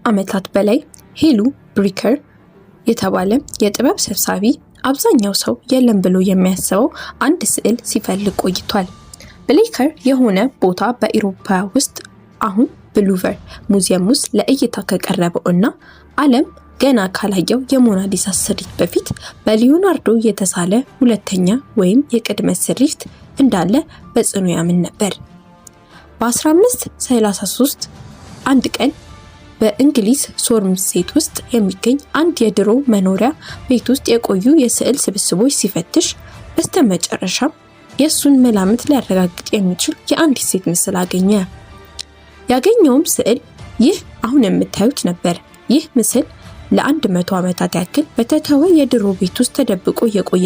ዓመታት በላይ ሂሉ ብሪከር የተባለ የጥበብ ሰብሳቢ አብዛኛው ሰው የለም ብሎ የሚያስበው አንድ ስዕል ሲፈልግ ቆይቷል። ብሌከር የሆነ ቦታ በኢሮፓ ውስጥ አሁን በሉቨር ሙዚየም ውስጥ ለእይታ ከቀረበው እና ዓለም ገና ካላየው የሞናሊዛ ስሪት በፊት በሊዮናርዶ የተሳለ ሁለተኛ ወይም የቅድመ ስሪት እንዳለ በጽኑ ያምን ነበር። በ1533 አንድ ቀን በእንግሊዝ ሶመርሴት ውስጥ የሚገኝ አንድ የድሮ መኖሪያ ቤት ውስጥ የቆዩ የስዕል ስብስቦች ሲፈትሽ በስተመጨረሻም የእሱን መላምት ሊያረጋግጥ የሚችል የአንዲት ሴት ምስል አገኘ። ያገኘውም ስዕል ይህ አሁን የምታዩት ነበር። ይህ ምስል ለ100 ዓመታት ያክል በተተወ የድሮ ቤት ውስጥ ተደብቆ የቆየ